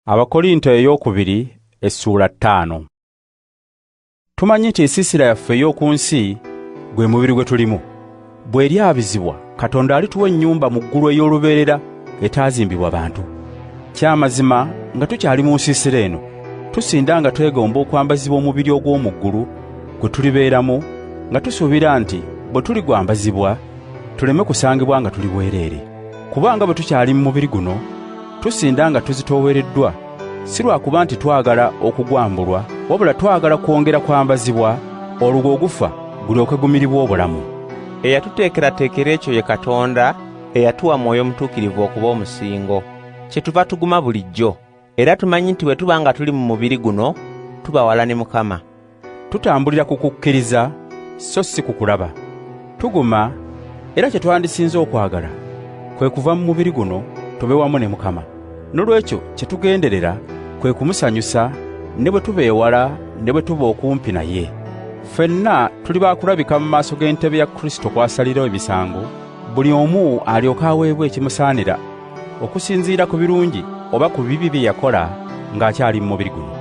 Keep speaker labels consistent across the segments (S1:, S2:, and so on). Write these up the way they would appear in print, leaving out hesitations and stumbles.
S1: Abakorinto ey'okubiri essuula 5. Tumanyi nti ensiisira yaffe ey'oku nsi gwe mubiri gwe tulimu. Bw'eryabizibwa, Katonda alituwa ennyumba mu ggulu ey'olubeerera etaazimbibwa bantu. Kyamazima nga tukyali mu nsiisira eno, tusinda nga twegomba okwambazibwa omubiri ogw'omu ggulu gwe tulibeeramu, nga tusuubira nti bwe tuligwambazibwa tuleme kusangibwa nga tuli bwereere. Kubanga bwe tukyali mu mubiri guno, tusinda nga tuzitoowereddwa, si lwakuba nti twagala okugwambulwa, wabula twagala kwongera kwambazibwa, olwo ogufa gulyoke gumiribwe obulamu.
S2: Eyatuteekerateekera ekyo ye Katonda eyatuwa Mwoyo Mutuukirivu okuba omusingo. Kyetuva tuguma bulijjo, era tumanyi nti bwe tuba nga tuli mu mubiri guno, tuba wala ne Mukama.
S1: Tutambulira ku kukkiriza, so si ku kulaba. Tuguma, era kye twandisinze okwagala kwe kuva mu mubiri guno tube wamu ne Mukama. Noolwekyo kye tugenderera kwe kumusanyusa, ne bwe tuba ewala ne bwe tuba okumpi naye. Ffenna tuli baakulabika mu maaso g'entebe ya Kristo kw'asalira emisango, buli omu alyoke aweebwe ekimusaanira okusinziira ku birungi oba ku bibi bye yakola ng'akyali mu mubiri guno.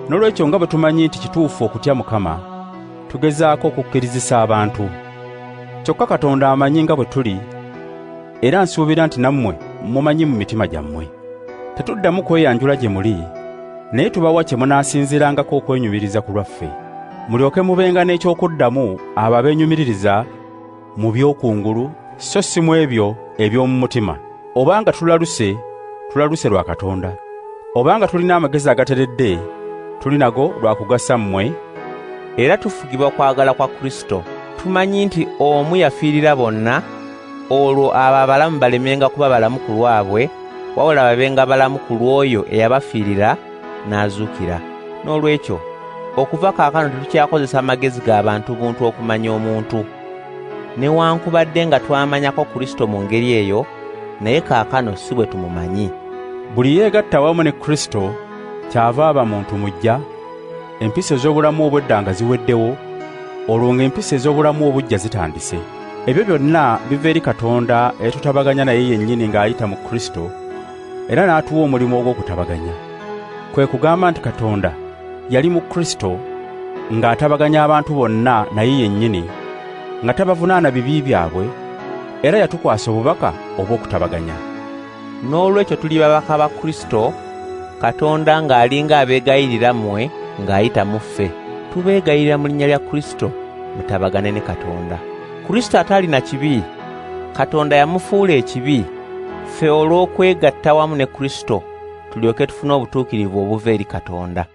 S1: Noolwekyo nga bwe tumanyi nti kituufu okutya Mukama, tugezaako okukkirizisa abantu. Kyokka Katonda amanyi nga bwe tuli, era nsuubira nti nammwe mumanyi mu mitima gyammwe. Tetuddamu kweyanjula gye muli, naye tubawa kye munaasinziirangako okwenyumiriza ku lwaffe, mulyoke mubenga n'ekyokuddamu abo abeenyumiririza mu by'okungulu, so si mu ebyo eby'omu mutima. Obanga tulaluse, tulaluse lwa Katonda. Obanga tulina amagezi agateredde, tuli nago lwa kugasa mmwe.
S2: Era tufugibwa kwagala kwa Kristo. Tumanyi nti omu yafiirira bonna, olwo abo abalamu balemenga kuba balamu ku lwabwe, wabula babenga balamu ku lw'oyo eyabafiirira n'azuukira. Noolwekyo okuva kaakano tetukyakozesa magezi ga bantu buntu okumanya omuntu. Newankubadde nga twamanyako Kristo mu ngeri eyo, naye kaakano si bwe tumumanyi.
S1: Buli yeegatta wamu ne Kristo kyava aba muntu muggya, empisa ez'obulamu obw'edda nga ziweddewo, olwo ng'empisa ez'obulamu obuggya zitandise. Ebyo byonna biva eri Katonda eyatutabaganya naye yennyini ng'ayita mu Kristo, era n'atuwa omulimu ogw'okutabaganya. Kwe kugamba nti Katonda yali mu Kristo ng'atabaganya abantu bonna naye yennyini, nga tabavunaana bibi byabwe, era yatukwasa obubaka obw'okutabaganya.
S2: Noolwekyo tuli babaka ba Kristo, Katonda ng'alinga abeegayirira mmwe ng'ayita mu ffe. Tubeegayirira mu linnya lya Kristo mutabagane ne Katonda. Kristo ataalina kibi, Katonda yamufuula ekibi, ffe olw'okwegatta wamu ne Kristo tulyoke tufune obutuukirivu obuva eri Katonda.